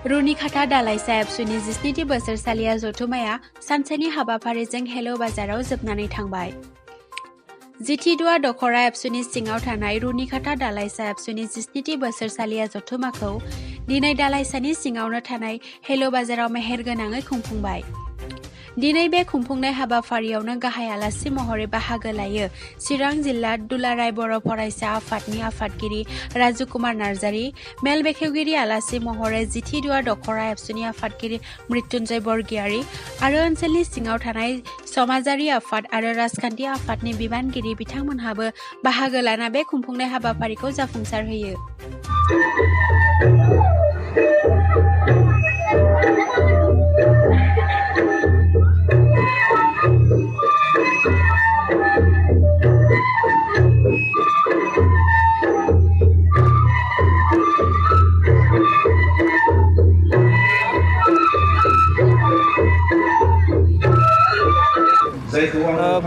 रुनिखाता दालाइसा एबसुनि 17थि बोसोरसालिया जथुमाया सानसेनि हाबाफारिजों हेलो बाजाराव जोबनानै थांबाय। जिथिदुआ दखरा एबसुनि सिङाव थानाय रुनिखाता दालाइसा एबसुनि 17थि बोसोरसालिया जथुमाखौ दिनै दालाइसानि सिङावनो थानाय हेलो बाजाराव मेहेरगोनाङै खुंफुंबाय। दिनै बे खुंफुंनाय हाबाफारियावनो गाहाय आलासि महरै बाहागो लायो चिरां जिल्ला दुलाराय बर' फरायसा आफादनि आफादगिरि राजु कुमार नार्जारी, मेल बेखेवगिरि आलासि महरै जिथिदुआ दखरा एबसुनि आफादगिरि मृत्युंजय बरगयारी आरो ओनसोलनि सिङाव थानाय समाजारि आफाद आरो राजखान्थि आफादनि बिबानगिरि बिथांमोनहाबो बाहागो लाना बे खुंफुंनाय हाबाफारिखौ जाफुंसार होयो।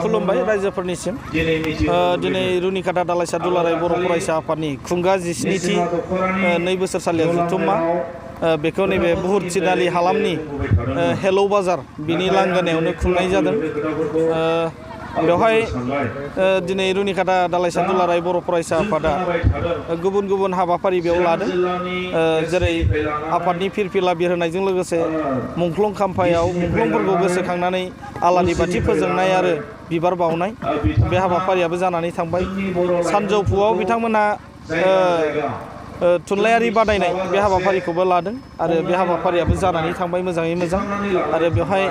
खुलुमबाय रायजोफोरनिसिम दिनै रुनिखाता दालाइसा दुलाराय बर' फरायसा आफादनि खुंगा 17थि 2 बोसोरसालिया जथुमा बेखौ नैबे बुहुर चिनालि हालामनि हेलौ बाजार बिनि लांगोनायावनो खुंनाय जादों। बेवहाय दिनै रुनिखाता दालाइसा दुलाराय बर' फरायसा आफादा गुबुन गुबुन हाबाफारि बेयाव लादों, जेरै आफादनि फिरफिला बिरहोनायजों लोगोसे मुंख्लं खाम्फायाव मुंख्लंफोरखौ गोसोखांनानै आलारि बाथि फोजोंनाय आरो बिबार बावनाय बे हाबाफारियाबो जानानै थांबाय। सानजौफुआव बिथांमोनहा थुनलाइयारि बादायनाय बे हाबाफारिखौबो लादों आरो बे हाबाफारियाबो जानानै थांबाय मोजाङै मोजां। आरो बेवहाय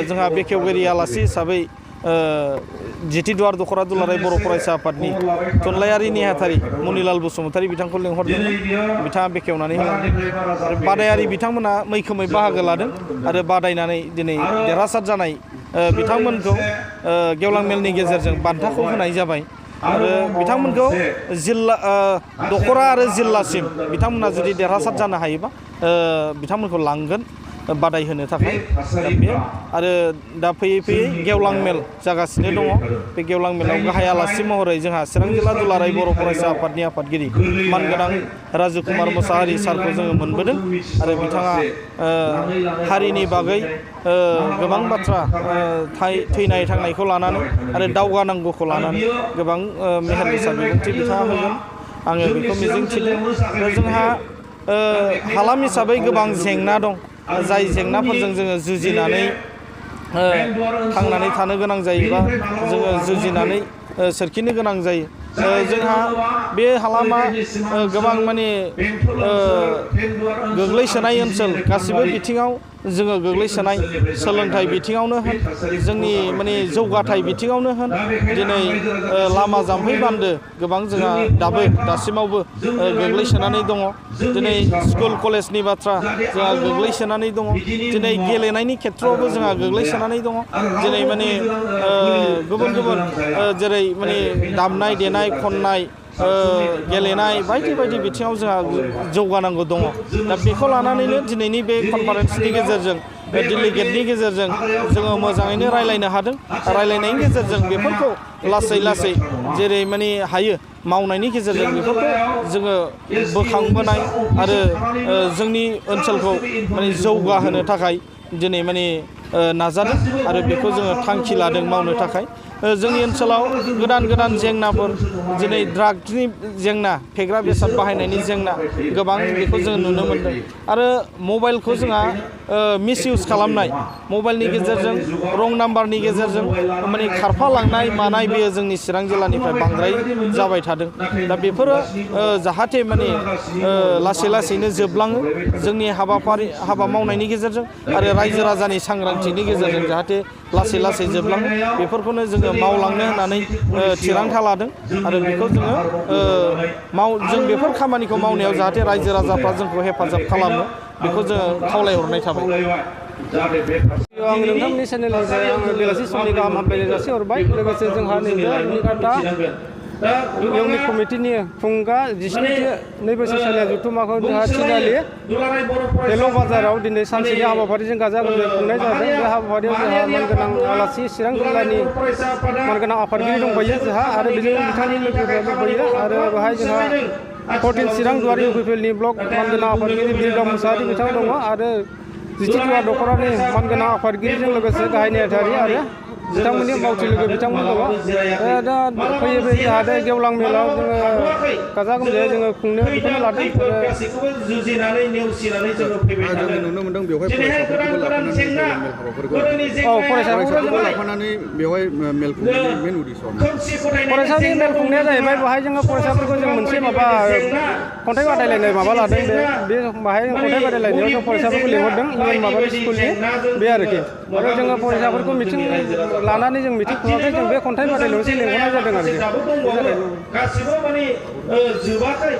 जोंहा बेखेवगिरि आलासि हिसाबै जिथिदुआर दखरा दुलाराय बर' फरायसा आफादनि थुनलाइयारि नेहाथारि मनिलाल बसुमतारी बिथांखौ लिंहरदोंमोन। बिथाङा बेखेवनानै होदों। बादायारि बिथांमोना मैखोमै बाहागो लादों आरो बादायनानै दिनै देरहासार जानाय बिथांमोनखौ गेवलां मेलनि गेजेरजों बान्थाखौ होनाय जाबाय आरो बिथांमोनखौ जिल्ला दखरा आरो जिल्लासिम बिथांमोना जुदि देरहासार जानो हायोबा बिथांमोनखौ लांगोन बादाय होनो थाखाय। आरो दा फैयै फैयै गेवलां मेल जागासिनो दङ। बे गेवलां मेलाव गाहाय आलासि महरै जोंहा चिरां जिल्ला दुलाराय बर' फरायसा आफादनि आफादगिरि मानगोनां राजु कुमार मोसाहारि सारखौ जोङो मोनबोदों आरो बिथाङा हारिनि बागै गोबां बाथ्रा थैनाय थांनायखौ लानानै आरो दावगानांगौखौ लानानै गोबां मेहेर गोसा बिबुंथि बिथाङा होगोन, आङो बेखौ मिजिंथिदों। जोंहा हालाम हिसाबै गोबां जेंना दं, जाय जेंनाफोरजों जोङो जुजिनानै थांनानै थानो गोनां जायोबा जोङो जुजिनानै सोरखिनो गोनां जायो। जोंहा बे हालामा गोबां माने गोग्लैसोनाय ओनसोल, गासिबो बिथिङाव जोङो गोग्लैसोनाय, सोलोंथाइ बिथिङावनो होन, जोंनि माने जौगाथाय बिथिङावनो होन, दिनै लामा जाम्फै बान्दो गोबां जोंहा दासिमावबो गोग्लैसोनानै दङ। दिनै स्कुल कलेजनि बाथ्रा जोंहा गोग्लैसोनानै दङ। दिनै गेलेनायनि खेथ्रआवबो जोंहा गोग्लैसोनानै दङ। दिनै माने गुबुन गुबुन जेरै माने दामनाय देनाय खननाय गेलेनाय बायदि बायदि बिथिङाव जोंहा जौगानांगौ दङ। दा बेखौ लानानैनो दिनैनि बे कनफारेन्सनि गेजेरजों डेलिगेटनि गेजेरजों जोङो मोजाङैनो रायलायनो हादों। रायलायनायनि गेजेरजों बेफोरखौ लासै लासै जेरै माने हायो मावनायनि गेजेरजों बेफोरखौ जोङो बोखांबोनाय आरो जोंनि ओनसोलखौ माने जौगाहोनो थाखाय दिनै माने नाजादों आरो बेखौ जोङो थांखि लादों मावनो थाखाय। जोंनि ओनसोलाव गोदान गोदान जेंनाफोर, दिनै ड्रागनि जेंना, फेग्रा बेसाद बाहायनायनि जेंना गोबां, बेखौ जोङो नुनो मोन्दों। आरो मबाइलखौ जोंहा मिसइउस खालामनाय, मबाइलनि गेजेरजों रं नाम्बारनि गेजेरजों माने खारफालांनाय मानाय, बेयो जोंनि चिरां जिल्लानिफ्राय बांद्राय जाबाय थादों। दा बेफोरो जाहाथे माने लासै लासैनो जोबलाङो जोंनि हाबा मावनायनि गेजेरजों आरो रायजो राजानि सांग्रांथिनि गेजेरजों जाहाथे लासै लासै जोबलाङो, बेफोरखौनो जोङो मावलांनो होननानै थिरांथा लादों। आरो बेखौ जोङो जों बेफोर खामानिखौ मावनायाव जाहाथे रायजो राजाफ्रा जोंखौ हेफाजाब खालामो, बेखौ जोङो खावलायहरनाय थाबाय। आं नोंथांमोननि चेनेलनिफ्राय आङो बेलासि समनि गाहाम हामलायनाय जासिहरबाय। लोगोसे जोंहा नैबे रुनिखाता इउनिट कमिटिनि खुंगा 17थि 2 बोसोरसालिया जथुमाखौ जोंहा चिनालि हेलौ बाजाराव दिनै सानसेनि हाबाफारिजों गाजा गोमजायै खुंनाय जादों। बे हाबाफारियाव जोंहा मानगोनां आलासि चिरां जिल्लानि मानगोनां आफादगिरि दंफायो जोंहा, आरो बिथांनि लोगोफोर दंफायो। आरो बेहाय जोंहा 14 चिरां दुवारि इउपिपिएलनि ब्लक मानगोनां आफादगिरि बिरदाव मुसाहारि बिथां दङ आरो 12 दख'रानि मानगोनां आफादगिरिजों लोगोसे गाहाय नेहाथारि आरो बिथांमोननि मावथि लोगो बिथांमोन दङ दा फैयै फैयै जाहाथे गेवलां मेलाव जोङो गाजा गोमजायै जोङो खुंनो बेखौनो लादों नुनो मोनदों बेवहाय फरायसाफोरखौ लाफानानै बेवहाय मेल खुंनायनि मेन उद्देश्य फरायसानि मेल खुंनाया जाहैबाय बाहाय जोङो फरायसाफोरखौ जों मोनसे माबा खन्थाइ बादायलायनाय माबा लादों बे बाहाय खन्थाइ बादायलायनायाव जों फरायसाफोरखौ लिंहरदों इउएन माबानि स्कुलनि बे आरोखि आरो जोङो फरायसाफोरखौ मिथिं लानानै जों मिथिं खुङाखै जों बे खन्थाइ बादायलायनायावसो लिंहरनाय जादों आरोखि गासिबो माने जोबाखै